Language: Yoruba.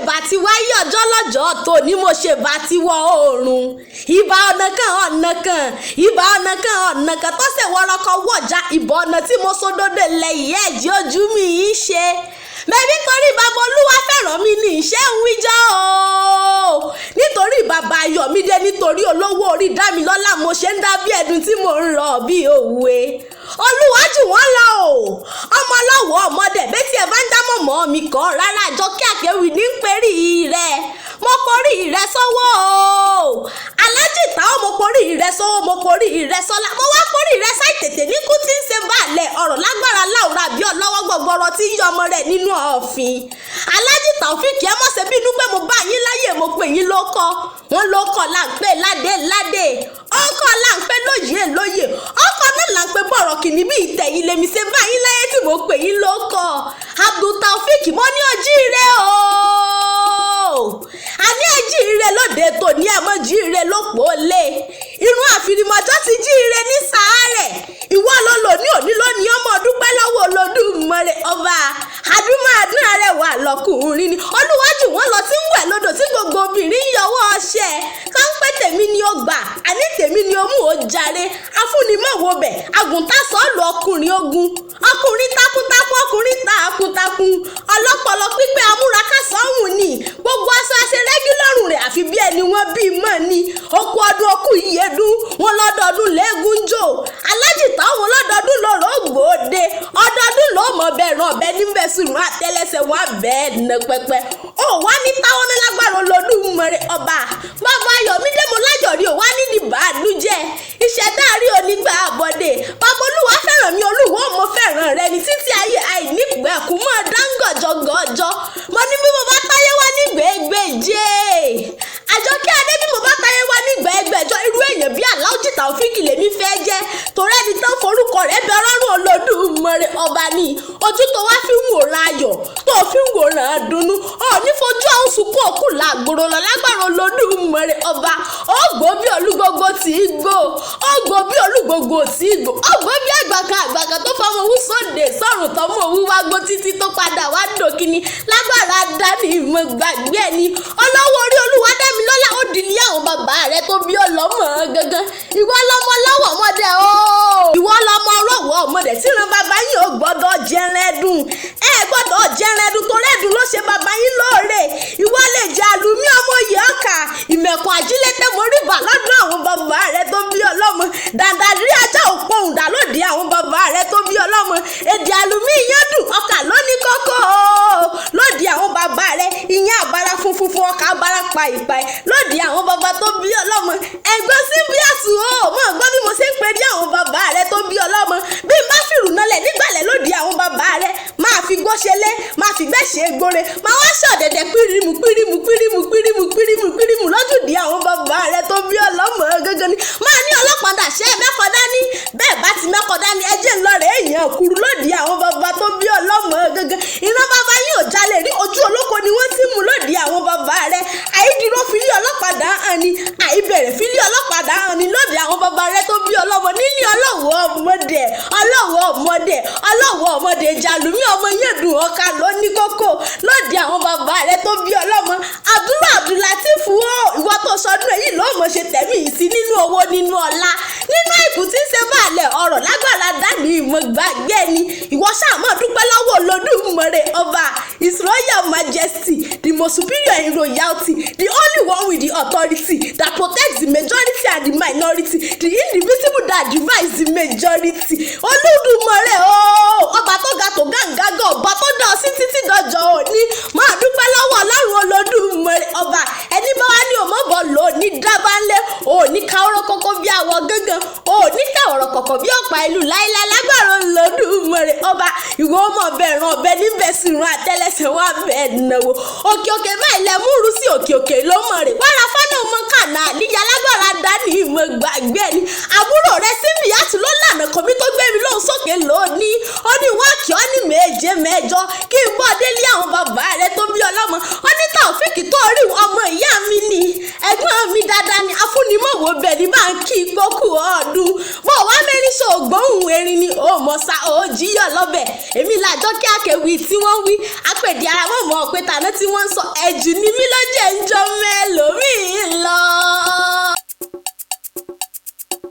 Bá ti wáyé ọjọ́ lọ́jọ́ tó ní, mo ṣe bá ti wọ oòrùn. Ìbà ọ̀nà kan, ọ̀nà kan, ìbà ọ̀nà kan, ọ̀nà kan tó ṣe wọ́rọ́kọ wọ̀já. Ìbà ọ̀nà tí mo sódódó lẹ́yìn ẹ̀jí ojú mi í ṣe mẹ́bí, torí bàbá Olúwa fẹ́ràn mi ní ìṣe ń wíjọ́ o, nítorí bàbá Ayọ̀mídé, nítorí olówó orí Dámilọ́lá, mo ṣe ń dá bí ẹdun tí mò ń rọ̀ bí òwe. Olúwa jù wọ́n lọ o. Ọmọ ọlọ́wọ́ ọmọdé bẹ́tí ẹ̀ bá ń dá mọ̀mọ́ mi kọ́ rárá. Àjọkẹ́ Àkéwì ní pérí rẹ̀, mo porí rẹ̀ sọ́wọ́ o. Alájì táwọn, mo porí rẹ̀ sọ́wọ́, mo porí rẹ̀ sọ́lá, mo wá porí rẹ̀ sáì tètè ní kú tí ń ṣe báàlẹ̀ ọ̀rọ̀ lágbára láwùrà bí ọlọ́wọ́ gbọgbọrọ tí ń yọ ọmọ rẹ̀ nínú ọ̀fìn. Alájì Tàòfíìkì, ẹ mọ̀ ṣe bínú pé mo bá yín láyè, mo pè yín lóko. Wọn lóko là ń pè ládé ládé, ọkọ là ń pè lóyè lóyè, ọkọ náà là ń pè bọ̀rọ̀ kìíní bí ìtẹ̀yìn lèmi ṣe bá yín láyé tí mo pè yín lóko. Abdul Taofik, mo ní ojíire o, àní ẹjíire lóde tòní, ẹ mọ́ jíire lópò lé irun àfìrìmọ̀jọ́ ti jíire ní sàárẹ̀. Ìwọ ló lò ní òní lónìí, ọmọ dúpẹ́ lọ́wọ́ Olódùmarè ọba. Àdúmọ̀àdún arẹwà lọkùnrin ni olúwájú wọn lọ tí ń wẹ̀ lódò tí gbogbo obìnrin ń yọwọ́ ọṣẹ káńpẹ́. Tèmi ni ó gbà, àní tèmi ni ó mú ó jàre. Afúnimọ̀wò bẹ̀ àgùntàn sọ́ọ̀lù, ọkùnrin ogun, ọkùnrin takuntakun, ọkùnrin takuntakun, ọlọ́pọlọ pípẹ́, amúrakásọ́hùn ni. Gbogbo aṣọ aṣerẹ́gí lọ́rùn rẹ̀, àfi bí ẹni wọ́n bí mọ́ ni. Okú ọdún, okú ìyẹ́dún wọn lọ́dọọdún lẹ́gùn jò. Alájìtá wọn lọ́dọọdún lọ́rọ̀ gbòde, ọdọọdún ló mọ̀ bẹ́ẹ̀ ràn ọ̀bẹ níbẹ̀ sùn àtẹlẹsẹ̀ wọn bẹ́ẹ̀ nà pẹpẹ. Ó wá ní táwọn ní lágbára Olódùmarè ọba. Bàbá Ayọ̀mídé, mo lájọ̀rí ò wá nídìí bàánújẹ́, ìṣẹ̀dá rí onígbà àbọ̀dé. Bàbá Olúwa fẹ́ràn mi, Olúwo mo fẹ́ràn rẹ ní títí ayé àìnípẹ̀kún mọ́ dáńgọ̀jọ̀gọ̀jọ̀. Mo ní bí mo bá táyé wá ní gbègbèjé, Àjọkẹ́ Adé, bí mo bá táyé wá ní gbẹ̀gbẹ̀jọ, irú èèyàn bí Aláàjì Tàòfíìkì lèmi fẹ́ jẹ́, torí ẹni tán forúkọ rẹ̀ bẹ Ọlọ́run Olódùmarè ọba ni. Ojú tó wá fi ń wòran ayọ̀, tó fi ń wòran dunnú, ọ̀ ní fojú àwọn sunkún òkú làgbòrò lọ lágbára Olódùmarè ọba. Ó gbó bí olúgbogbo tí í gbó, ó gbó bí olúgbogbo tí í gbó, ó gbó bí àgbàkan àgbàkan tó fọmọ owó sóde sọ̀rùn tọmọ owó wá gbó títí tó padà wá dòkínní lágbára dání ìmọ̀ gbàgbé ẹni. Ọlọ́wọ́ orí Olúwa Dámilọ́lá, ó di ní àwọn bàbá rẹ tó bí ọlọ́mọ gangan. Ìwọ lọmọ lọ́wọ́ ọmọdé o, ìwọ lọmọ ọlọ́wọ́ ọmọdé tíran bàbá yín ò gbọ́dọ̀ jẹrẹdùn, ẹ gbọ́dọ̀ jẹrẹdùn tó rẹ́dùn ló ṣe bàbá yín lóore. Ìwọ lè jẹ àlùmí ọmọ yìí ọkà ìmẹ̀kùn àjílété moríbà lọ́dún àwọn bàbá rẹ tó bí ọlọ́mọ. Dàndàrí ajá òpóhùn dà lóde àwọn bàbá rẹ tó bí ọlọ́mọ. Èdè àlùmí ìyẹn dùn, ọkà lóní kókó lóde àwọn bàbá rẹ, ìyẹn àbára funfun fún ọkà àbára pàìpàì lóde àwọn bàbá tó bí ọlọ́mọ. Ẹ̀gbọ́n síbíàsù o, mọ̀ gbọ́ bí mo ṣe ń pè ní àwọn bàbá rẹ tó bí ọlọ́mọ. Bí n bá fìrù nalẹ̀ nígbàlẹ̀ lóde àwọn bàbá rẹ, máa fi gbó ṣẹlẹ̀, máa fi gbẹ́ ṣe gbóre, máa wá ṣọ̀dẹ̀dẹ̀ pírímù pírímù pírímù pírímù pírímù pírímù lójúde àwọn bàbá rẹ tó bí ọlọ́mọ gangan ni. Máa ní ọlọ́pàá dàṣẹ́ mẹ́kọ dání, bẹ́ẹ̀ bá ti mẹ́kọ dání, ẹjẹ́ ńlọ rẹ̀ èèyàn kúrú lóde àwọn bàbá tó bí ọlọ́mọ gangan. Ìran bàbá yín ò jalè rí, ojú olóko ni wọ́n ti mú lóde àwọn bàbá rẹ. Àìdúró fílí ọlọ́pàá dá hàn ni, àìbẹ̀rẹ̀ fílí ọlọ́pàá dá hàn ni lóde àwọn bàbá rẹ tó bí ọlọ́mọ. Níní ọlọ́wọ́ ọmọdé, ọlọ́wọ́ ọmọdé, ọlọ́wọ́ ọmọdé jalùmí ọmọ yẹn dùn ọkà lóní kókó lóde àwọn bàbá rẹ tó bí ọlọ́mọ. Àdúrà Abdulateef o, ìwọ tó sọdún èyí ló mọ̀ ṣe tẹ̀mí sí nínú owó, nínú ọlá, nínú àìkú tí ń ṣe báàlẹ̀ ọ̀rọ̀ lágbára dání ìmọ̀ gbàgbé ni. Ìwọ ṣáà máa dúpẹ́ lọ́wọ́ Olódùmarè ọba. His Royal Majesty, the most superior in royalty, the only one with the authority that protects the majority and the minority, the indivisible that divides the majority. Olódùmarè o, ọba tó ga tó gàǹgàgà, ọba tó dá ọ sí títí dọjọ́ òní, máa dúpẹ́ lọ́wọ́ Ọlọ́run Olódùmarè ọba. Ẹni bá wá ní òmọ́bọ̀ lò ní dábàlẹ̀, òní káwọ́rọ́ kókó bí àwọ̀ gángan, òní káwọ́rọ́ kọ̀kọ̀ bí ọ̀pá ìlú láíláí lágbára Olódùmarè ọba. Ìwọ ọmọ ọbẹ̀ ràn ọbẹ̀ níbẹ̀ sì rún àtẹlẹsẹ̀ wọn abẹ́ náwó òkè òkè báyìí lẹ múru sí òkè òkè ló mọ̀ rè wàrà fánà ọmọ kànáà àlíyá lágbára dání ìmọ̀ gbàgbé ni. Àbúrò rẹ Símíyàtú ló lànà kọ́mí tó gbé mi lóhùn sókè lónìí. Ó ní wọ́n kí ọ ní méje mẹ́jọ kí n bọ́ délé àwọn bàbá rẹ tó bí ọlọ́mọ. Ó ní Taofik tó rí, ọmọ ìyá mi ni, ẹ̀gbọ́n mi dáadáa ni, afúnimọ̀wò bẹ̀ ní bá ń kí gbókù ọdún bó wá mẹ́rin ṣògbóhùn erin ni ó mọ̀ sá ó jíyọ̀ lọ́bẹ̀. Èmi làjọ Àjọkẹ́ Akéwì tí wọ́n wí, apèdè ara mọ̀ mọ́ pé tàná tí wọ́n ń sọ, ẹ̀jù ni mí ló jẹ́ ń jọ mẹ́.